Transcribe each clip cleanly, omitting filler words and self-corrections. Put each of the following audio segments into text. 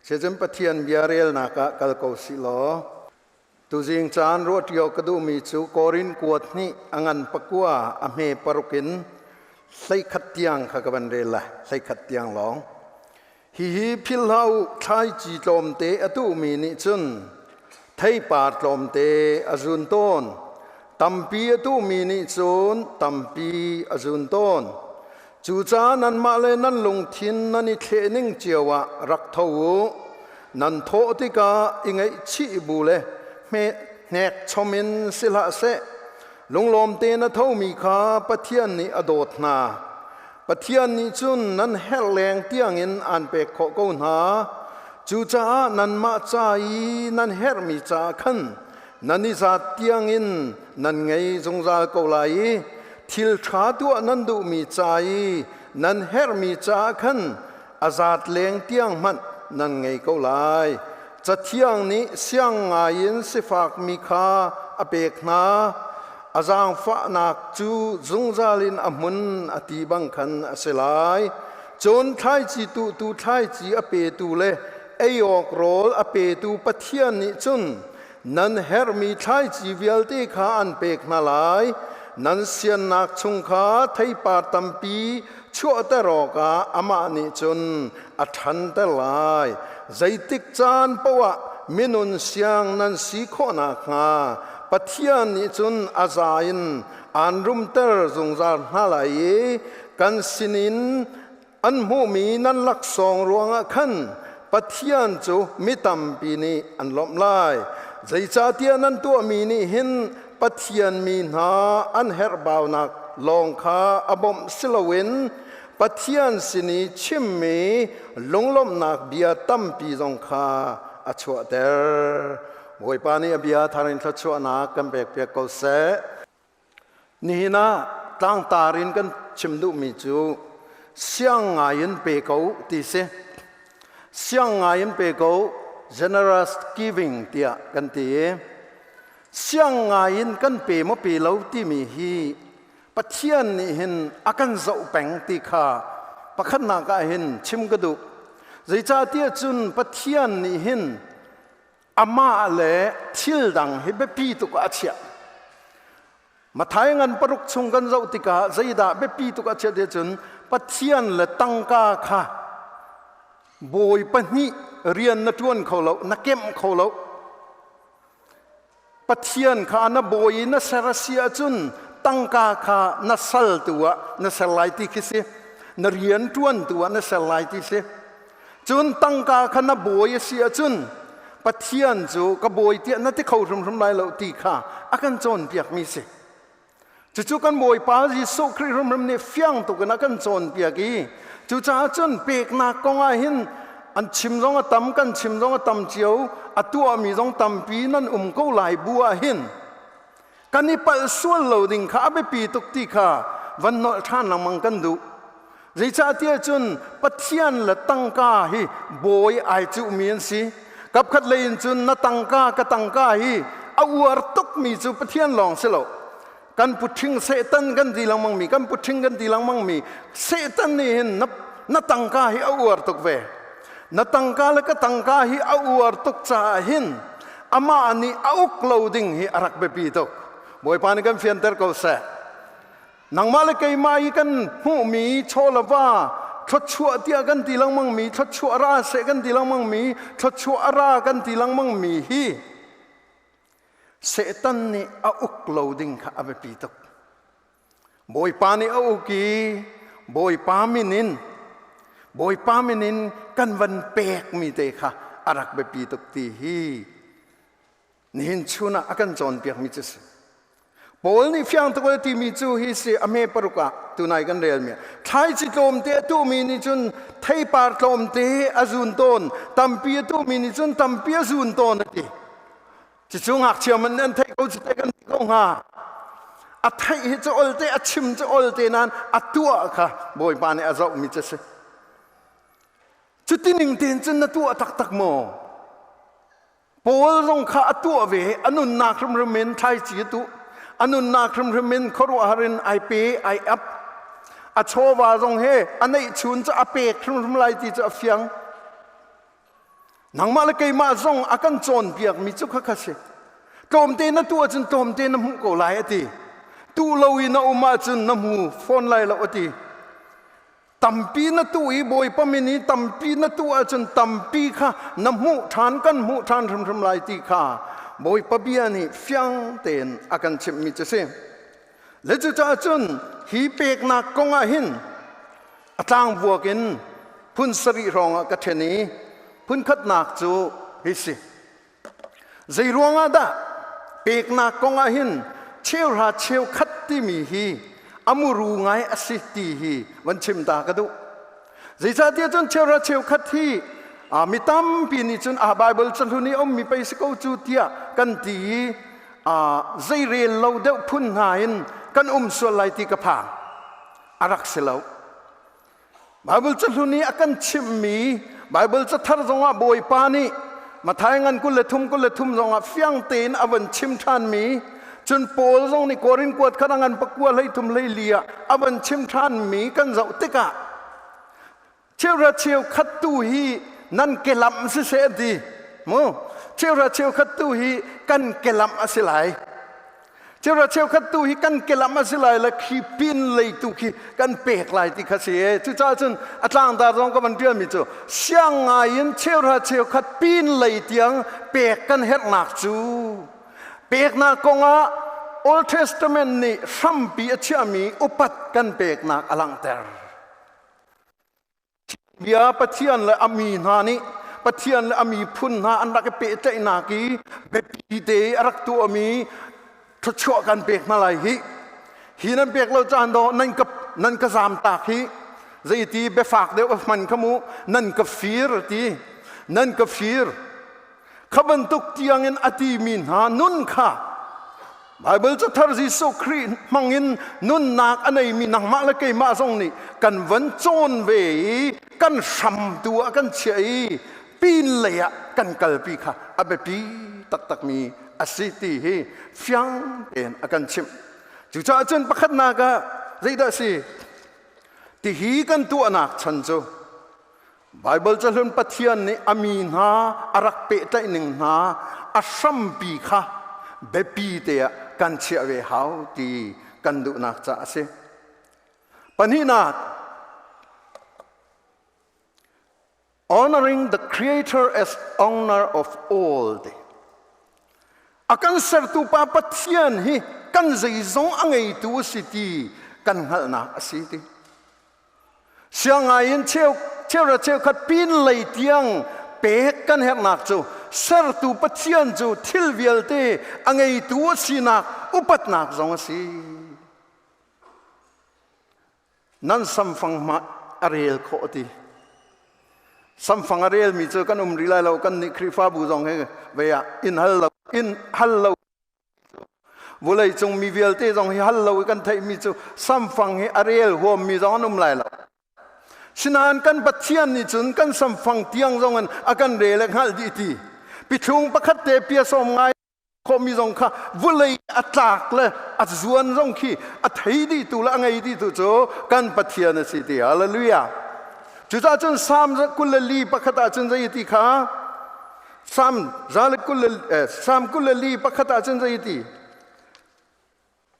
Sicun Pathian bia relnak ah kal ko sih law, tuzing caan ruahṭi awk ka duhmi cu Korin kuat hnih a ngan pakua a hme paruk in 11 tiang kha ka van rel lai, 11 tiang lawng. Hihi philh hlah u, thlaici tlawmte a tuhmi nih cun theipar tlawmte a zun tawn. Tampi a tuhmi nih cun tampi a zun tawn. Cucaah nanmah le nan lungthin nan i thleh ning cio ah rak tho u. Nan thawh tikah i ngaihchih bu le hnek chom in si hlah seh. Lunglawm tein a thomi kha Pathian nih a dawt hna. Pathian nih cun nan herh leng tiangin aan pek khawh ko hna. Cucaah nanmah ca i nan herhmi caah khan nan i zat tiangin nan ngei zungzal ko lai i thil ṭha tuah nan duhmi ca i nan herhmi caah khan a zat leng tiang hmanh nan ngei ko lai. Cathiang nih siang ngaiin sifakmi kha a pek hna. A zaangfahnak cu zungzal in a hmun a ti bang khan a si lai. Cun thlaici tuhtu thlaici a petu le ei awk rawl a petu Pathian nih cun nan herhmi thlaici vialte kha an pek hna lai. Nan siannak chung kha theipar tampi chuahter awkah amah nih cun a ṭhanter lai. Zeitik caan paoh ah minun siang nan si khawh nakhnga Pathian nih cun a za in aan rumter zungzal hna lai i kan sinin an hmuhmi nan laksawng ruangah khan Pathian cu mi tampi nih an lawmh lai. Zeicahtiah nan tuahmi nih hin Pathian mi hna an herhbaunak lawng kha a bawmh si loin Pathian sin i chimmi lunglawmhnak bia tampi zong kha a chuahter. Bawipa nih a bia thar in thluachuahnak kan pekpiak ko seh. Nihin ah tlangtar in kan chim duhmi cu siang ngai in pe ko ti si. Siang ngai in pe ko generous giving tiah kan ti i siang ngai in kan pe maw pe lo timi hi Pathian nih hin a kan zoh peng ti kha pakhatnak ah hin chim ka duh. Zeicahtiah cun Pathian nih hin amah le thil dang hi biapi tuk ah a chiah. Mathai ngan paruk chung kan zoh tikah zeidah biapi tuk a chiah ti cun Pathian le tangka kha bawi pahnih rian na ṭuan kho lo, na kemh kho lo. Pathian kha na bawi i na ser a si ahcun tangka kha na sal tu ah na ser lai ti khi si. Na rian ṭuan tu ah na ser lai ti si. Cun tangka kha na bawi a si ahcun Pathian cu ka bawi tiah na ti kho hrimhrim lai lo ti kha a kan cawnpiakmi si. Cucu kan Bawipa Jesuh Khrih hrimhrim nih fiang tuk in a kan cawnpiak i cucaah cun peknak kong ah hin an chim zong a tam kan chim zong a tam cio a tuahmi zong tampi nan um ko lai bu ah hin kan i palh sual lo ding kha a biapi tuk ti kha van nolh ṭhan lengmang kan duh. Zeicahtiah cun Pathian le tangka hi bawi ai cuhmi an si. Kapkhat lei in cun na tangka ka tangka hi a uar tukmi cu Pathian lawng si lo. Kan puṭhing Satan kan ti lengmangmi, kan puṭhing kan ti lengmangmi Satan nih hin na, na tangka hi a uar tuk ve. Na tangka le ka tangka hi a uar tuk caah hin amah nih a uk lo ding hi a rak biapi tuk. Bawipa nih kan fianter ko seh. Nangmah le keimah i kan hmuhmi chaw le va thluachuah tiah kan ti lengmangmi thluachuah ra seh kan ti lengmangmi thluachuah a ra kan ti lengmangmi hi Satan nih a uk lo ding kha a biapi tuk. Bawipa nih a uk i Bawipa min in Bawipa min in kan van pekmi te kha a rak biapi tuk ti hi nihin chun ah a kan cawnpiakmi cu si. Paul nih fiang tuk a timi cu hi si a hme paruk ah tunai kan relmi thlaici tlawmte a tuhmi nih cun theipar tlawmte a zun tawn tampi a tuhmi nih cun tampi a zun tawn a ti Cucu ngakchia man an theih ko cu te kan ti ko hnga. A theih hi cu olte a chim cu olte nain a tuah kha Bawipa nih a zohmi cu si. Cuti ning tein cun na tuah taktak maw? Paul zong kha a tuah ve a nunnak hrimhrim in thlaici a tuh a nunnak hrimhrim in khuaruahhar in ai pe ai ap a chawva zong he a neihchun cu a pek hrimhrim lai ti cu a fiang. Nangmah le keimah zong a kan cawnpiakmi cu khakha si. Tlawmte na tuah cun tlawmte na hmuh ko lai a ti. Tu lo i na um ahcun na hmu fawn lai lo a ti. Tampi na tuh i Bawipa min i tampi na tuh ahcun tampi kha na hmuh ṭhan kan hmuh ṭhan hrimhrim lai ti kha Bawipa bia nih fiang tein a kan chimhmi cu si. Le cucaah cun hi peknak kong ah hin a tlangvuak in phun sarih hrawng ah ka ṭhen i phun khatnak cu hi si. Zei ruangah dah peknak kong ah hin cheuhra cheukhat timi hi a muru ngai a si ti hi van chim ta ka duh. Zeicahtiah cun cheuhra cheukhat hi mi tampi nih cun a Bible cahlun i ummi pei si ko cu tiah kan ti i zeirel lo deuh phun hna in kan um sual lai ti ka phang. A rak si lo. Bible cahlun i a kan chimhmi Bible cathar zongah Bawipa nih Matthai ngan 23 23 zongah fiang tein a van chim ṭhanmi cun Paul zong nih Korin kuat khat a ngan pakua 13 14 ah a van chim ṭhanmi kan zoh tikah cheuhra cheukhat tu hi nan kelamh siseh a ti mu cheuhra cheukhat tu hi kan kelamh a si lai. Cheuhra cheukhat tu hi kan kelam a si lai le khi pin lei tu khi kan pek lai ti kha si e. Cucaah cun a tlangtar zong ka van ṭialmi cu siang ngai in cheuhra cheukhat pin lei tiang pek kan herhnak cu peknak kongah Old Testament nih hrampi a chiahmi upat kan peknak a langhter. Bia Pathian le a mi hna nih Pathian le a miphun hna an rak i pehtlaihnak i biapi te i a rak tuahmi thluachuah kan pek hna lai hi. Hi nan pek lo caan dawh nan ka zamtak hi zeiti biafak deuh a hman kha mu nan ka fir ti nan ka fir. Kha bantuk tiangin a timi hna nun kha Baibal cathar Jesuh Khrih hmangin nunnak a neimi nangmah le keimah zong nih kan van cawn ve i kan hram tu ah kan chiah i pin lei ah kan kalpi kha a biapi taktakmi a si ti hi fiang tein a kan chimh. Cucaah cun pakhatnak ah zeidah a si? Tihi kan tuahnak chan cu Baibal cahlun Pathian nih a mi hna a rak pehtlaih ning hna a hrampi kha biapi te ah kan chiah ve hau ti kan duhnak caah a si. Pahnihnak, honoring the creator as owner of all. A kan sertu pa Pathian hi kan zeizong a ngeitu a si ti kan hngalhnak a si ti. Siangai in cheuhra cheukhat pin lei tiang pek kan herhnak cu sertu Pathian cu thil vialte a ngeitu a sinak upatnak zong a si. Nan samfang hmah a rel khawh ti. Samfang a relmi cu kan um rih lai lo kan nih Khrihfabu zong hi ve ah in hal lo in hal lo Vawleicung mi vialte zong hi hal lo i kan theihmi cu samfang hi a rel huammi zong an um lai lo. Sinain kan Pathian nih cun kan samfang tiang zong in a kan rel le hngalh dih ti. Pithlung pakhat te pia sawm ngai khawhmi zong kha vulei a tlak le a zuan zong khi a thei dihtu le a ngei dihtu cu kan Pathian a si ti. Hallelujah. Cucaah cun Salm 24 pakhat ah cun zei ti kha Salm 120 Salm 24 pakhat ah cun zei ti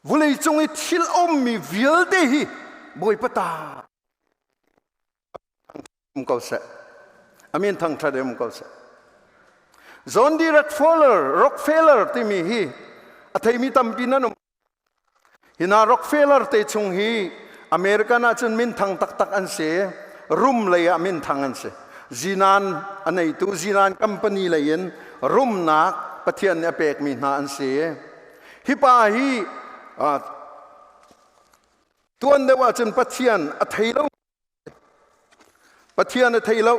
vulei cung i thil ummi vialte hi Bawipa ta um ko seh. Amin thangṭhat um ko seh. John D. Rockefeller Rockefeller timi hi a theimi tampi nan um. Hina Rockefeller te chung hi American ahcun minthang taktak an si. Rum lei ah minthang an si. Zinan a neitu zinan company lei in rumnak Pathian nih a pekmi hna an si. Hi pa hi tuan deuh ahcun Pathian a thei lo. Pathian a thei lo.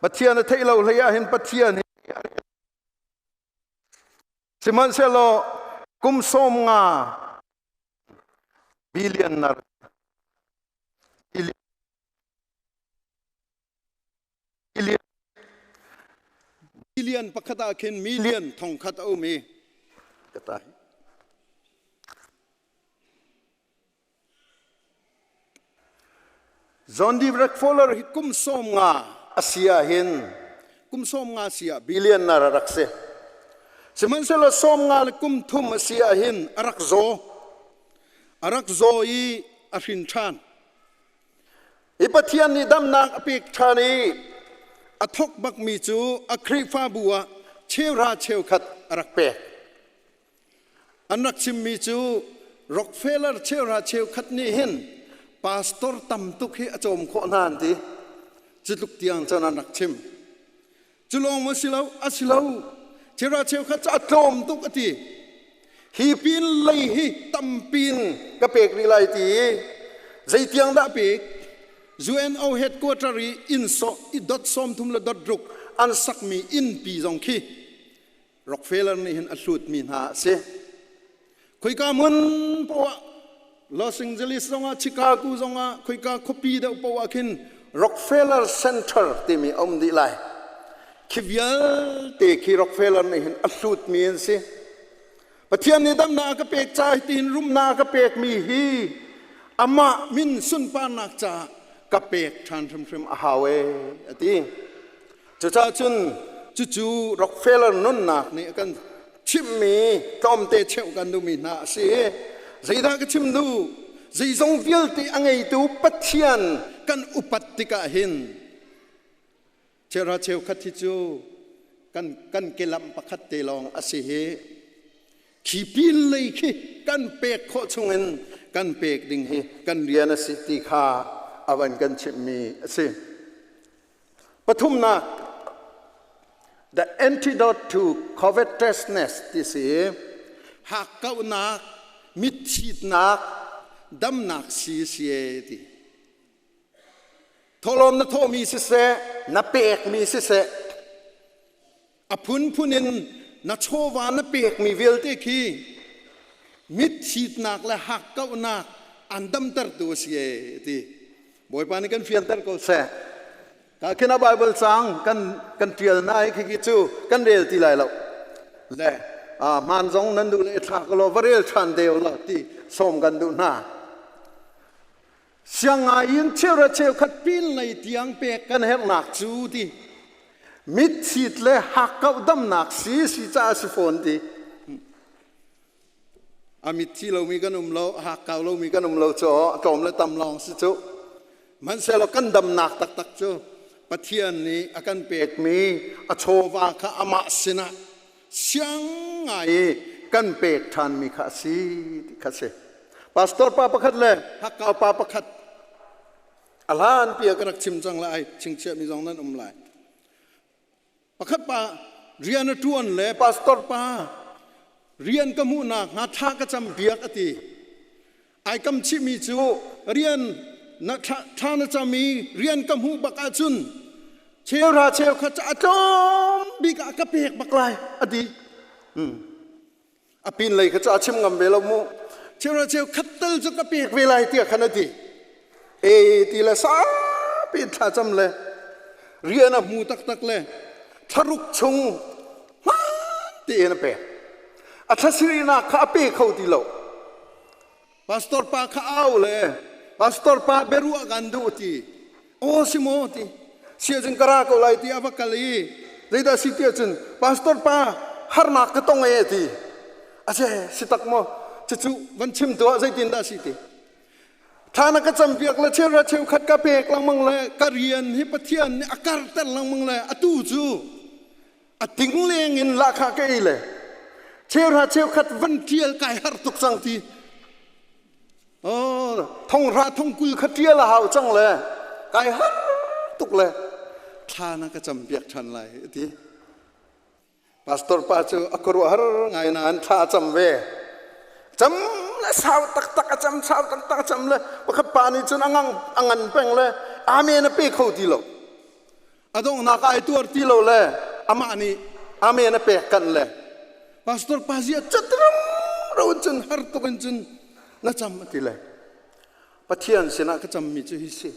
Pathian a theih lo hlei ah hin Pathian hi Sihmanhsehlaw kum 50 billionaire billion pakhat ah khin million thongkhat a um i ka ta John D. Rockefeller hi kum 50 a si ah hin Kum 50 si ah billionaire a rak si. Sihmanhsehlaw 50 le kum thum a si ah hin a rak zaw. A rak zaw i a hrin ṭhan. Hi Pathian nih damnak a pek ṭhan i a thawk bakmi cu a Khrihfabu ah cheuhra cheukhat a rak pek. An rak chimmi cu Rockefeller cheuhra cheukhat nih hin pastor tam tuk hi a cawm khawh hna an ti. Cu tluk tiang cun an rak chim. Cu lawng maw si lo? A si lo. Cheuhra cheukhat cu a tlawm tuk a ti. Hi pin lei hi tampin ka pek rih lai ti i zeitiang dah pek? UNO headquarter i inn sawh i dot 30 le dot ruk an sakmi innpi zong khi Rockefeller nih hin a hlutmi hna a si. Khoika hmun poah Los Angeles zongah Chicago zongah khoika khuapi deuh poah khin Rockefeller Center timi a um dih lai. Khi vialte khi Rockefeller nih hin a hlutmi an si. Pathian nih damnak a ka pek ca hitin rumnak a ka pekmi hi amah min sunparnak caah ka pek ṭhan hrimhrim a hau ee a ti. Cucaah cun cucu Rockefeller nunnak nih a kan chimhmi tlawmte cheuh kan duhmi hna a si. Zeidah ka chim duh? Zeizong vialte a ngeitu Pathian kan upat tikah hin cheuhra cheukhat hi cu kan kan kelamh pakhat te lawng a si hi. Khi pin lei khi kan pek khawh chungin kan pek ding hi kan rian a si ti kha a van kan chimhmi a si. Pathumnak, the antidote to covetousness ti si hakkauhnak, mitthitnak, damnak si si e ti. Thawhlawm na thawhmi siseh, na pekmi siseh, a phunphun in na chawva na pekmi vialte khi mitthitnak le hakkauhnak an damtertu a si e ti. Bawipa nih kan fianter ko seh. Ka khin a Bible cang kan kan tial na i khi cu kan rel ti lai lo. Le a hmaan zong nan duh le thla ko law va rel ṭhan deu la ti sawm kan duh hna. Siang ngai in cheuhra cheukhat pin lei tiang pek kan herhnak cu ti. Mitthit le hakkauh damnak si si caah si fawn ti. A mitthi lomi kan um lo, a hakkau lomi kan um lo cu a tlawm le tam lawng si cu. Hmanhsehlaw kan damnak taktak cu Pathian nih a kan pekmi a chawva kha amah sinah siang ngai i kan pek ṭhanmi kha a si ti kha si. Pastor pa pakhat le hakkau pa pakhat a hlan pi ah ka rak chim cang lai, chingchiahmi zong nan um lai. Pakhat pa rian a ṭuan le pastor pa rian ka hmuhnak hnga thla ka cam biak a ti. Ai kam chihmi cu rian na thla na cam i rian ka hmuh bak ahcun cheuhra cheukhat cu a tlawm bik ah ka pek bak lai a ti. A pin lei kha cu a chim ngam ve lo mu. Cheuhra cheukhat tal cu ka pek ve lai tiah khan a ti. E ti le saupi thla cam le rian a hmu taktak le thlaruk chung hmaan tein a pek. A thlasirinak kha a pe kho ti lo. Pastor pa kha au le pastor pa biaruah kan duh ti. Aw si maw ti. Siazing ka ra ko lai ti a va kal i zeidah si ti ahcun pastor pa harnak ka tong e ti. Ache si tak maw cucu van chim tuah zeitin dah si ti. Thla na ka campiak le cheuhra cheukhat ka pek lengmang le ka rian hi Pathian nih a karter lengmang le atu cu a ting leng in lahkhah ka ei le cheuhra cheukhat van ṭial kai har tuk cang ti. Oh, thonghra thongkul kha ṭial a hau cang le kai har tuk le thla na ka campiak ṭhan lai a ti. Pastor pa cu a khuaruahhar ngai nain thla a cam ve. Cam le sau taktak a cam, sau taktak a cam le pakhat pa nih cun a ngang a ngan peng le amen a pe kho ti lo. A donghnak ai tuar ti lo le amah nih amen a pek kanh le pastor pa zia catram ro in cun har tuk in cun na cam a ti le Pathian sinah ka cammi cu hi si.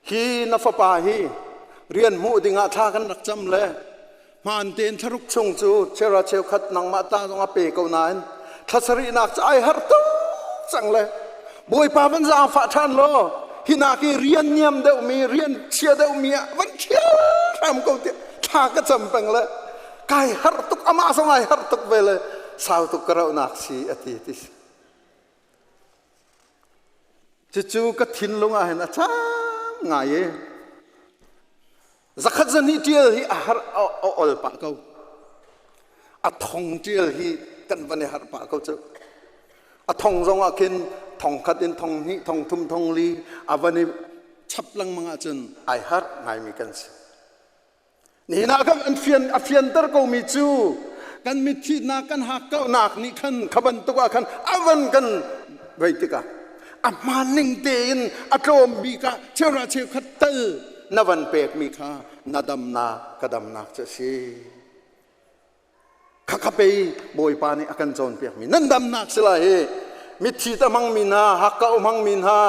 Hi na fapa hi rian hmuh dingah thla kan rak cam le hmaan tein thlaruk chung cu chera cheukhat nangmah ta zong a pe ko nain thla sarihnak cu ai har tuk cang le Bawipa van zaangfah ṭhan law hi nak i rian niam deuhmi rian chia deuhmi ah van ṭhial hram. dam ko ti thla ka cam peng le kai har tuk amah zong ai har tuk ve le sau tuk ka rauhnak si ati ti si. Cucu ka thinlung ah hin a cam ngai i zakhat zahnih ṭial hi a har a ol pah ko. A thong ṭial hi kan van i harh pah ko cu. A thong zong ah khin thong khat in thong hnih, thong thum, thong li a van i chap lengmang ahcun ai harh ngaimi kan si. Nihin ah kan an fian a fianter komi cu kan mitthihnak kan hakkauhnak nih khan kha bantuk ah khan a van kan vei tikah a hmaan ning tein a tlawm bik ah cheuhra cheukhat tal na van pekmi kha na damnak ka damnak cu a si. Khakha pei Bawipa nih a kan cawnpiakmi nan damnak si lai hi mitthi ta hmangmi hna hakkauh hmangmi hna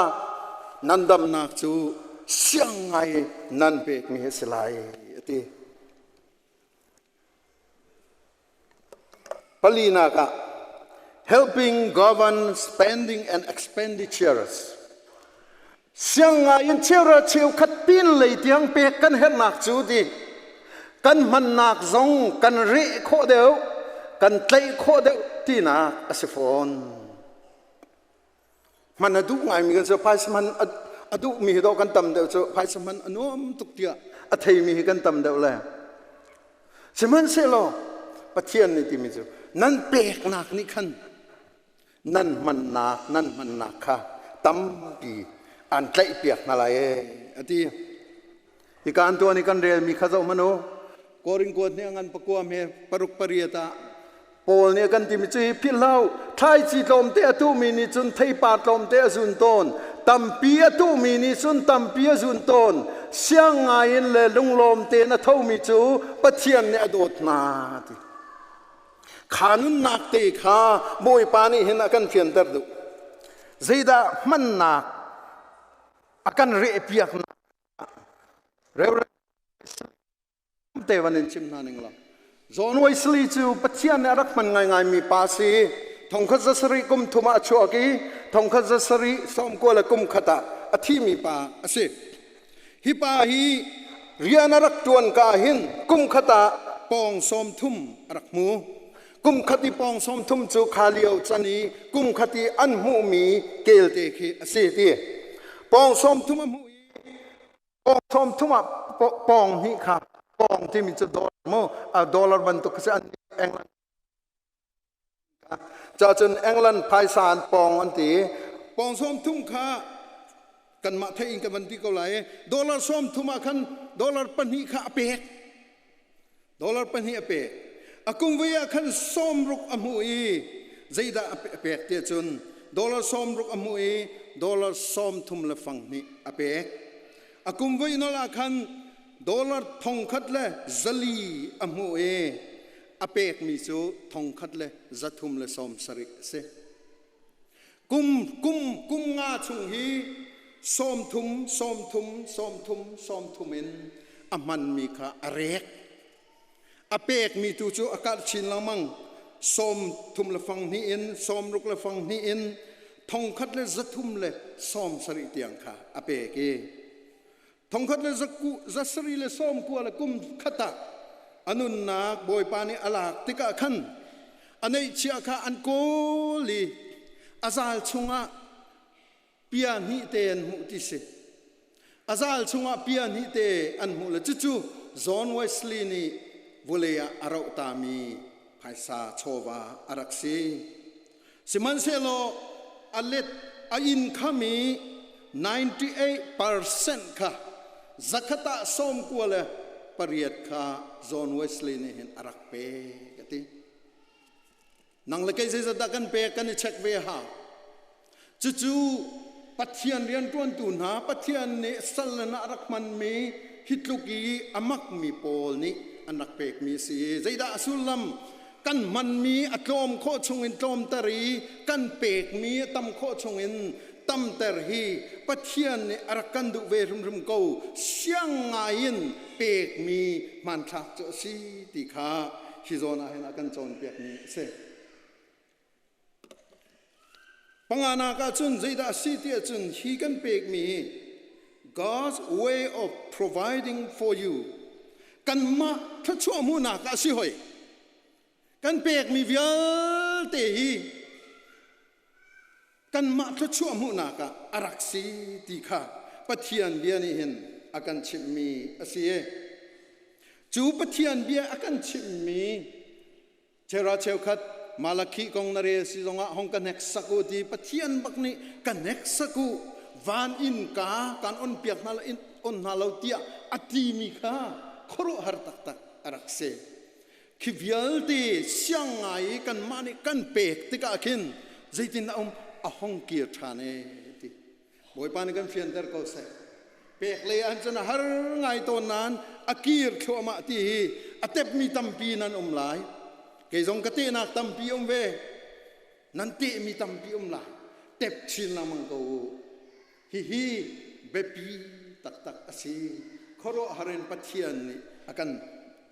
nan damnak cu siang ngai nan pekmi hi si lai a ti. Palinak ah helping govern spending and expenditures siang ngai in cheuhra cheukhat pin lei tiang pek kan herhnak cu ti kan hmannak zong kan reh khawh deuh kan tlaih khawh deuh tinak a si fawn hman a duh ngaimi kan si phaisa hman a duhmi hi dawh kan tam deuh cu phaisa hman a nuam tuk tiah a theimi hi kan tam deuh le sihmanhsehlaw Pathian nih timi cu nan peknak nih khan nan hmannak nan hmannak kha tampi an tlaihpiak hna lai ee a ti. Hika an tuan i kan relmi kha zoh hmanh u. Korin kuat nih a ngan pakua he paruk pariat ah Paul nih a kan timi cu hi philh hlah u. Thlaici tlawmte a tuhmi nih cun theipar tlawmte a zun tawn. Tampi a tuhmi nih cun tampi a zun tawn. Siang ngai in le lunglawm tein a thomi cu Pathian nih a dawt hna ti. Kha nunnak te kha Bawipa nih hin a kan fianter duh. Zeidah hmannak a kan rehpiaknak Reverend te van in chim hna ning law John Wesley cu Pathian nih a rak hman ngaingaimi pa si. Thongkhat zasarih kum thum ah a chuak i thongkhat zasarih sawmkua le kum khat ah a thimi pa a si. Hi pa hi rian a rak ṭuan ka hin kum khat ah pawng 30 a rak hmu. Kum khat i pawng 30 cu kha lio can i kum khat i an hmuhmi kelte khi a si ti. Pawng 30 a hmuh i pawng 30 ah pawng hnih kha pawng timi cu dollar mu dollar bantuk khi si an England Cacun England phaisa an pawng an ti. Pawng 30 kha kanmah theih in kan van ti ko lai. Dollar 30 ah khan dollar pahnih kha a pek. Dollar pahnih a pek. A kum vui ah khan 60 a hmuh i zeidah a pek ti cun dollar 60 a hmuh i dollar 30 le fang hnih a pek. A kum voi nol ah khan dollar 1000 le 400 a hmuh i a pekmi cu 1370 a si. Kum kum kum nga chung hi 30 30 30 30 in a hmanmi kha a rek. A pekmi tu cu a karh chin lengmang. 30 le fang hnih in 60 le fang hnih in 1370 tiang kha a pek i 1790 le kum khat ah a nunnak Bawipa nih a lak tikah khan a neihchiah kha an kawl i a zal chungah pia hnih te an hmuh ti si. A zal chungah pia hnih te an hmuh le cucu John Wesley nih vulei ah a rohtami phaisa chawva a rak si. Sihmanhsehlaw a let a income i 98% kha zakhat ah 98 kha John Wesley nih hin a rak pek a ti. Nang le kei zeizat dah kan pek kan i check ve hau. Cucu Pathian rianṭuantu hna Pathian nih sal in a rak hmanmi hi tluk i a makmi pawl nih an rak pekmi a si. Zeidah a sullam? Kan hmanmi a tlawm khawh chungin tlawmter i kan pekmi a tam khawh chungin tamter hi Pathian nih a rak kan duh ve hrimhrim ko. Siang ngaiin pekmi hmanthlak cu a si ti kha hi zawn ah hin a kan cawnpiakmi a si. Panganak ah cun zeidah a si ti ahcun hi kan pekmi hi God's way of providing for you. Kanmah thluachuah hmuhnak ah a si hoi. Kan pekmi vialte hi kanmah thluachuah hmuhnak ah a rak si ti kha Pathian bia nih hin a kan chimhmi a si. Cu Pathian bia a kan chimhmi chera cheukhat Malakhi kong na rel si zongah hong ka hneksak u ti Pathian bak nih ka hneksak u van in ka kan on piak hna in on hna lo tiah a timi kha khuaruahhar taktak a rak si. Khi vialte siang ngai i kanmah nih kan pek tikah khin zeitin a um a hong kir ṭhan e ti. Bawipa nih kan fianter ko seh. Pek lei ah cun a har ngai tawn nain a kir thluahmah ti hi a tepmi tampi nan um lai. Kei zong ka tehnak tampi um ve. Nan tehmi tampi um lai. Tep chin lengmang ko u. Hihi biapi taktak a si. Khuaruahhar in Pathian nih a kan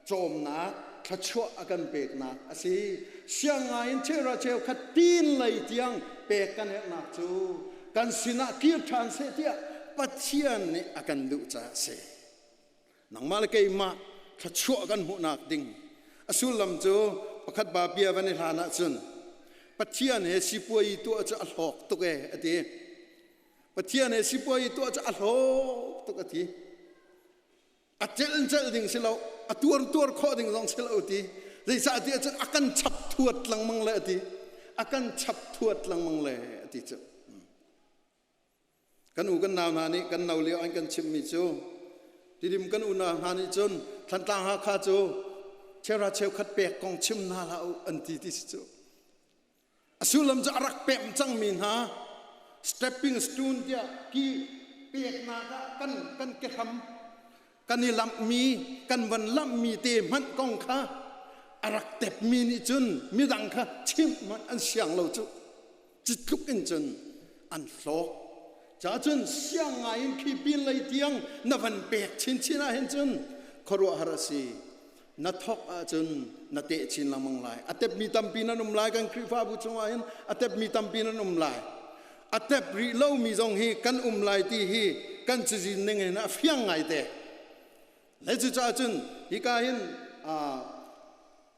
cawmnak, thluachuah a kan peknak a si. Siang ngai in cheuhra cheukhat pin lei tiang pek kan herhnak cu kan sinah kir ṭhan seh tiah Pathian nih a kan duh caah a si. Nangmah le keimah thluachuah kan hmuhnak ding a sullam cu pakhat ba bia van i hlan ahcun Pathian he sipuai tuah cu a hlawk tuk e a ti. Pathian he sipuai tuah cu a hlawk tuk a ti. A celh in celh ding si lo, a tuar tuar khawh ding zong si lo ti. Zeicah ti ahcun a kan chap thuat lengmang le a ti. A kan chap thuat lengmang le a ti cu. Kan u kan nau hna nih kan no lio an kan chimhmi cu Tidim kan unau hna nih cun Thantlang Hakha cu cheuhra cheukhat pek kong chim hna hlah u an ti ti si cu. A sullam cu a rak pemh cangmi hna stepping stone tiah ki peknak ah kan kan kehram kan i lamhmi kan van lamhmi te hmanh kong kha a rak tepmi nih cun midang kha chimh hmanh an siang lo cu. Cu tluk in cun an hlawk. Ca cun siang ngai in khi pin lei tiang na van pek chinchin ah hin cun khuaruahhar a si. Na thok ahcun na teh chin lengmang lai. A tepmi tampi nan um lai kan Khrihfabu chungah hin a tepmi tampi nan um lai. A tep rih lomi zong hi kan um lai ti hi kan cazin ning in a fiang ngai te. Le cucaah cun hika hin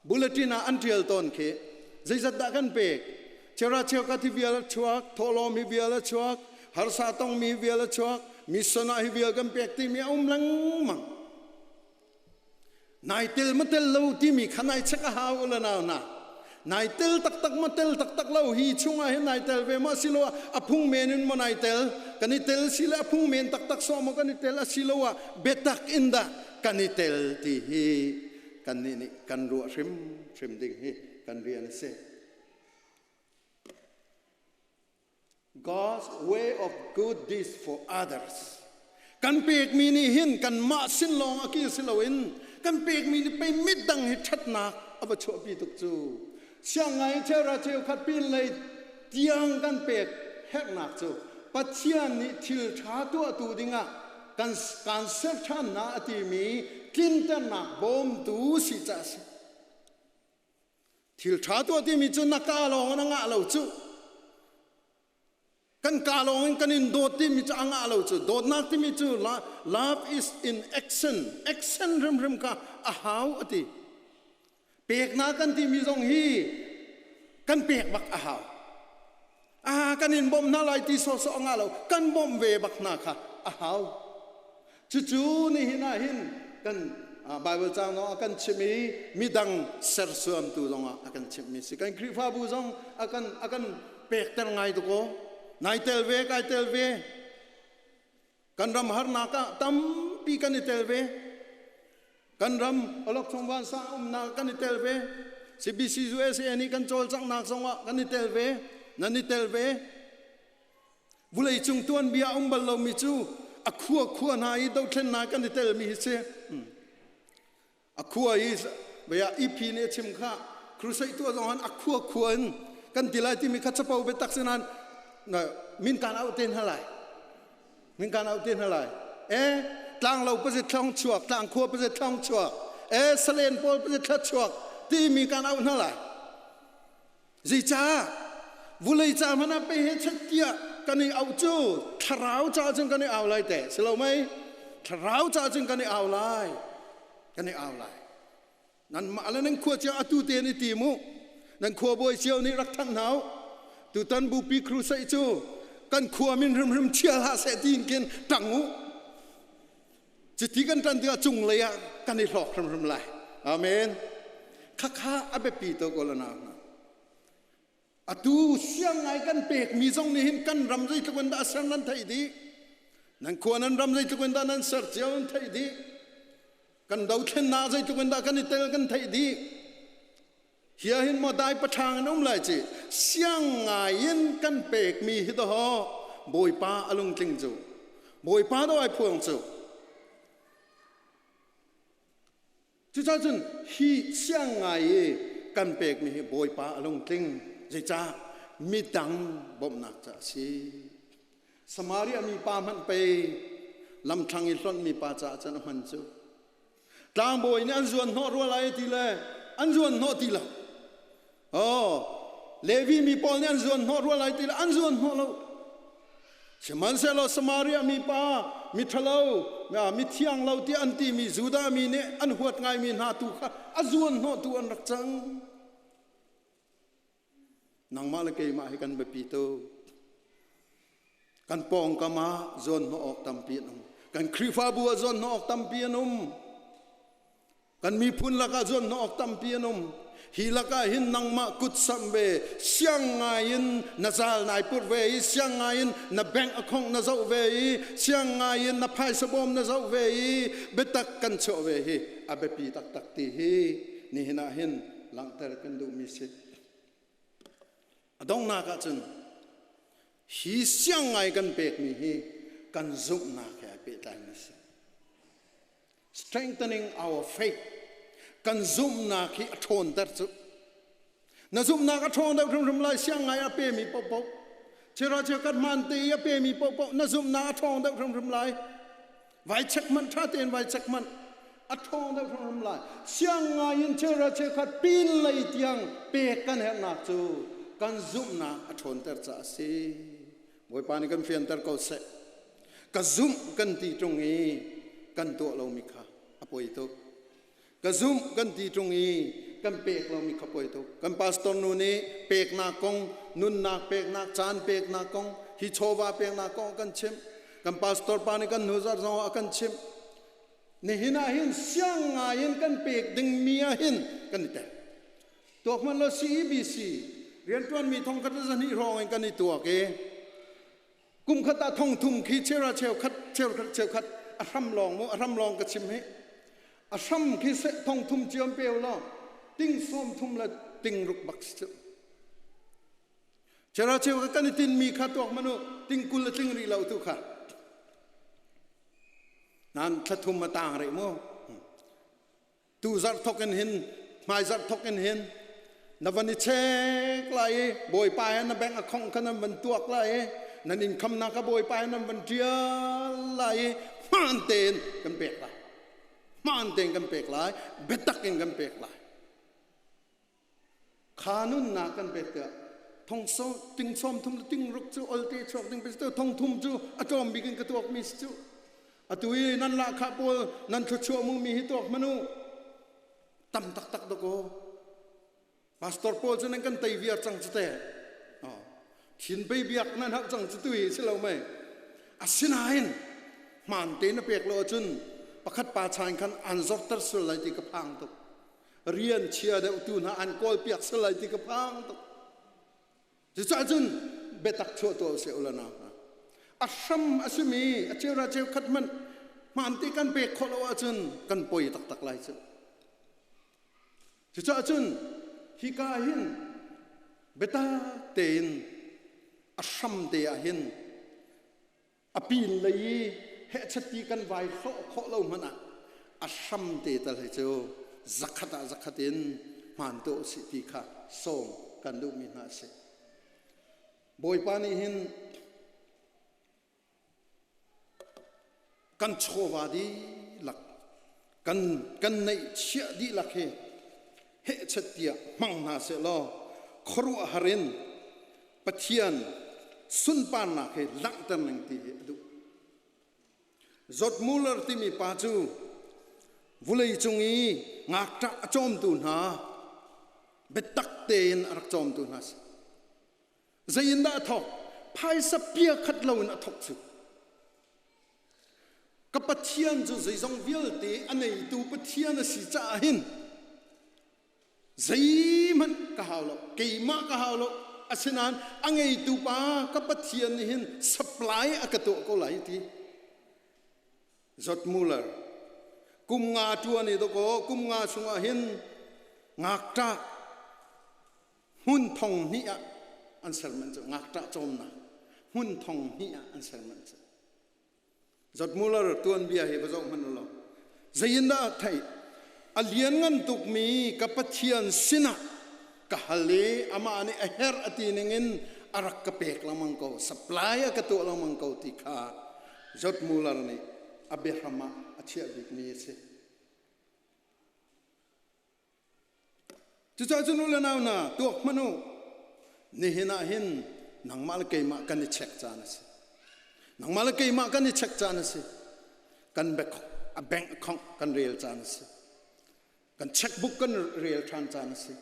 Bulletin ah an ṭial tawn khi zeizat dah kan pek? Chera cheuka thi vial a chuak, thawhlawm hi vial a chuak, harsa tongmi hi vial a chuak, mission ah hi vial kan pek timi a um lengmang. Nai tel ma tel lo timi kha nai check a hau ula nau na. Nai tel taktak ma tel taktak lo hi chungah hin nai tel ve ma silo a phung men in ma nai tel kan i tel sile a phung men taktak so ma kan i tel asiloah biatak in dah kan i tel ti hi kannih nih kan ruah hrimhrim ding hi kan rian a si. God's way of good deeds for others. Kan pekmi nih hin kanmah sin lawng a kir si loin kan pekmi nih pei midang hi ṭhatnak a va chuahpi tuk cu. Siang ngai cheuhra cheukhat pin lei tiang kan pek herhnak cu Pathian nih thil ṭha tuahtu dingah kan kan ser ṭhan hna a timi tlinternak bawmtu si ca a si. Thil ṭha tuah timi cu na ka lawng in a ngah lo cu. Kan ka lawng in kan in dawt timi cu a ngah lo cu. Dawtnak timi cu love is in action. Action hrimhrim kha a hau a ti. Peknak kan timi zong hi kan pek bak a hau. Ah, kan in bawmh hna lai ti sawhsawh a ngah lo. Kan bawmh ve bak hna kha a hau. Cucu nihin ah hin kan Bible caang zong a kan chimh i midang sersiamtu zong ah a kan chimhmi si. Kan Khrihfabu zong a kan a kan pekter ngai tuk aw. Nai tel ve, kai tel ve. Kan ram harnak ah tampi kan i tel ve. Kan ram awlokchong vansang umnak kan i tel ve. CBC USA nih kan cawlcanghnak zongah kan i tel ve. Nan i tel ve. Vulei cung tuanbia um bal lomi cu a khua khua hna i dothlennak kan i telmi hi si. A khua i bia EP nih a chim kha crusade tuah zong han a khua khua in kan ti lai timi kha capo biatak si nain min kan auh te hna lai. Min kan auh te hna lai. E tlanglo pazit thlong chuak, tlangkhua pazit thlong chuak, e salen pawl pazit thla chuak timi kan auh hna lai. Zeicah vulei ca hmanh ah pe he chet tiah kan i auh cu thlarau ca cun kan i au lai te si lo mei? Thlarau ca cun kan i au lai. Kan i au lai. Nan mah le nan khua cio atu te ni ti mu. Nan khua bawi cio nih rak thang hna u. Tutan bupi crusade cu kan khua min hrimhrim thial hlah seh tiin khin ṭang u. Cuti kan ṭan tikah cunglei ah kan i hlawk hrimhrim lai. Amen. Khakha a biapi tuk u le nau hna. Atu siang ngai kan pekmi zong nih hin kan ram zeitluk in dah a ser nan theih dih. Nan khua nan ram zeitluk in dah nan ser cio nan theih dih. Kan dothlennak zeitluk in dah kan i tel kan theih dih. Hi ah hin maw dai paṭhang in um lai ci. Siang ngai in kan pekmi hi dawh Bawipa a lungtling cu. Bawipa do ai phuang cu. Cucaah cun hi siang ngai i kan pekmi hi Bawipa a lungtling. Zeicah? Midang bawmhnak ca a si. Samaria mi pa hmanh pei lamthlang i hlonhmi pa caah cun a hman cu. Tlangbawi nih an zuan hnawh rua lai ti le an zuan hnawh ti lo. Oh, Levi mi pawl nih an zuan hnawh rua lai ti le an zuan hnawh lo. Sihmanhsehlaw Samaria mipa, miṭhalo, mithiang lo tiah an timi Judah mi nih an huat ngaimi hna tu kha a zuan hnawhtu an rak cang. Nangmah le keimah hi kan biapi tuk. Kan pawngkam ah zuan hnawh awk tampi an um. Kan Khrihfabu ah zuan hnawh awk tampi an um. Kan miphun lakah zuanhnawh awk tampi an um. Hi lakah hin nangmah kut samh ve, siang ngai in na zal nai put ve i, siang ngai in na bank account na zoh ve i, siang ngai in na phaisa bawm na zoh ve i, biatak kan chuah ve hi a biapi taktak ti hi nihin ah hin langhter kan duhmi si. A donghnak ah cun hi siang ngai kan pekmi hi kan zumhnak he ai pehtlaimi si. Strengthening our faith. Kan zumhnak hi a ṭhawnter cu. Na zumhnak a ṭhawng deuh hrimhrim lai siang ngai a pemi paohpaoh. Chira chia kan hmaan te i a pemi paohpaoh na zumhnak a ṭhawng deuh hrimhrim lai. Vai check hmanh ṭha tein vai check hmanh a ṭhawng deuh hrimhrim lai. Siang ngai in chira chia khat pin lei tiang pek kan herhnak cu kan zumhnak a ṭhawnter caah a si. Bawipa nih kan fianter ko seh. Ka zumh kan ti ṭung i kan tuah lomi kha a poi tuk. Ka zumh kan ti ṭung i kan pek lomi kha poi tuk. Kan pastor nu nih peknak kong, nunnak peknak, caan peknak kong, hi chawva peknak kong a kan chimh. Kan pastor pa nih kan hnuzarh zong a kan chimh. Nihin ah hin siang ngai in kan pek dingmi ah hin kan i tel. Tuak hmanh law CEBC rianṭuanmi thong khat le zahnih hrawng in kan i tuak i kum khat ah thong thum khi chera cheukhat cheukhat cheukhat a hram lawng mu a hram lawng ka chim hi a hram khi thong thum ciam peu law ting sawm thum le ting ruk bak si cu chera cheu kan i tin mi kha tuak manu ting kul le tling rih lo tu kha nan thla thum a tang rih mu Tu zarh thok in hin hmai zarh thok in hin na van i chek lai i Bawipa he na bank account kha nan van tuak lai i nan income nak kha Bawipa he nan van ṭial lai i hmaan tein kan pek lai. Hmaan tein kan pek lai, biatak in kan pek lai. Kha nunnak kan pek tiah thong so ting sawm thum le ting ruk cu olte chuak ding pe thong thum cu a tlawm bik in ka tuak mi si cu atu i nan lahkhah pawl nan thluachuah mu mi hi tuak hmanu tam taktak dakaw pastor pawl cu nan kan tei viar cang cu te thin bei biak nan hauh cang cu tu hi si lo mei asinain hmaan te na pek lo ahcun pakhat pa chain khan an zorter sul lai ti ka phang tuk rian chia deuh tu hna an kawl piak sal lai ti ka phang tuk cucaah cun biatak chuah tuah usih ula nau hna a hram a simi a cheu ra cheu khat hmanh hmaan te kan pek khawh lo ahcun kan poi taktak lai cu cucaah cun hika hin biatak tein a hram te ah hin a pin lei i hehchatti kan vai hlawh khawh lo hmanh ah a hram te tal hi cu zakhat ah zakhat in hmaan tuah usih ti kha sawm kan duhmi hna a si. Bawipa nih hin kan chawva dihlak kan kan neihchiah dihlak hi hehchet tiah hmang hna seh law khuaruahhar in Pathian sunparnak hi langhter ning ti hi a duh. Zot Muller timi pa cu Vulei cung i ngakṭah a cawmtu hna biatak tein a rak cawmtu hna si. Zei in dah a thawk? Phaisa pia khat loin a thawk cu. Ka Pathian cu zeizong vialte a neitu Pathian a si caah hin zeihmanh ka hau lo, keimah ka hau lo. Asinain a ngeitu pa ka Pathian nih hin supply a ka tuah ko lai ti. Zot Muller kum nga ṭuan i dawkaw kum nga chungah hin ngakṭah hmun thong hnih ah an ser manh cu, ngakṭah cawmnak hmun thong hnih ah an ser manh cu. Zot Muller tuanbia hi va zoh hmanh u law zei in dah theih a lianngan tukmi ka Pathian sinah ka hal i amah nih a herh a ti ningin a rak ka pek lengmang ko, supply a ka tuah lengmang ko ti kha Jot Muller nih a biahram ah a chiah bikmi a si. Cucaah cun u le nau hna, tuak hmanh u, nihin ah hin nangmah le keimah kan i check caan a si. Nangmah le keimah kan i check caan a si. Kan a bank account kan rel caan a si. Kan checkbook kan rel ṭhan caan a si.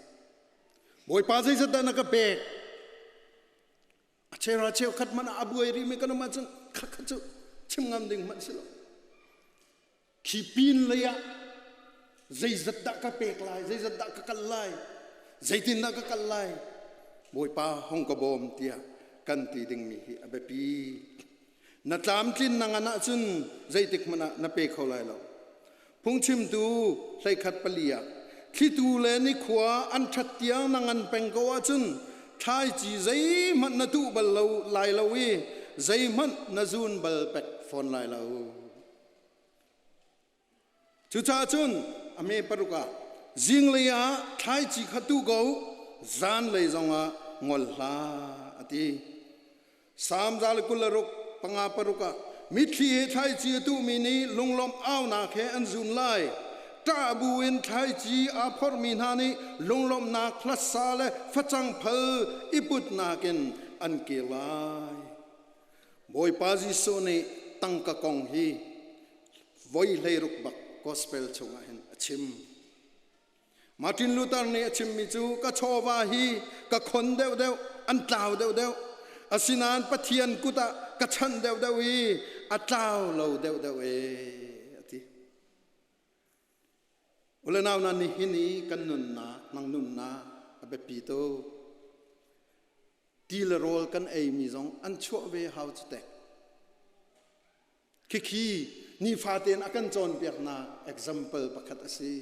Bawipa zeizat dah na ka pek? A chera cheukhat hmanh ah a buai rihmi kan um ahcun khakha cu chim ngam ding hmanh si lo. Khi pin lei ah zeizat dah ka pek lai, zeizat dah ka kal lai, zeitin dah ka kal lai, Bawipa hong ka bawm tiah kan ti dingmi hi a biapi. Na tlamtlin na ngan ahcun zeitik hmanh ah na pe kho lai lo. Phungchimtu 13:4 ah thlitu le nikhua an ṭhat tiang na ngan peng ko ahcun thlaici zeihmanh na tuh bal lo lai lo i zeihmanh na zun bal pek fawn lai lo. Cucaah cun a me paruk ah zinglei ah thlaici kha tuh ko, zanlei zongah ngol hlah a ti. Salm 126 panga paruk ah mitthli he thlaici a tuhmi nih lunglawmh aunak he an zun lai. Ṭah bu in thlaici aa phorhmi hna nih lunglawmhnak hlasa le facang phal i putnak in an kir lai. Bawipa Jesuh nih tangka kong hi voi 16 bak gospel chungah hin a chim. Martin Luther nih a chimmi cu ka chawva hi ka khon deuhdeuh, an tlau deuhdeuh. Asinain Pathian kut ah ka chanh deuhdeuh i a tlau lo deuhdeuh e a ti. Ule nau na nihin i kan nunnak, nang nunnak a biapi tuk. Ti le rawl kan eimi zong an chuah ve hau cu teh. Khikhi nifatein a kan cawnpiaknak example pakhat a si.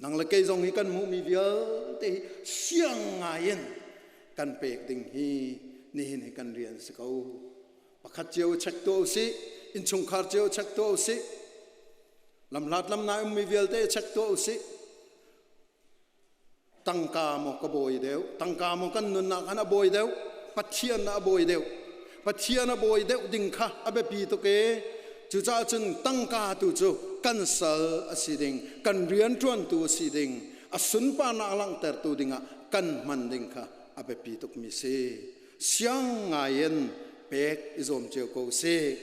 Nang le kei zong hi kan hmuhmi vialte hi siang ngaiin kan pek ding hi nihin hi kan rian si ko. Pakhat cio check tuah usih, innchungkhar cio check tuah usih, lamhlat lamnai ummi vialte check tuah usih. Tangka maw ka bawi deuh, tangka maw kan nunnak khan a bawi deuh, Pathian a bawi deuh. Pathian a bawi deuh ding kha a biapi tuk e. Cucaah cun tangka tu cu kan sal a si ding, kan rianṭuantu a si ding, a sunparnak langhtertu dingah kan hman ding kha a biapi tukmi si. Siang ngai in pek i zuam cio ko sih.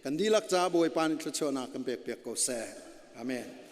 Kan dihlak ca Bawipa nih thluachuahnak kan pek piak ko seh. Amen.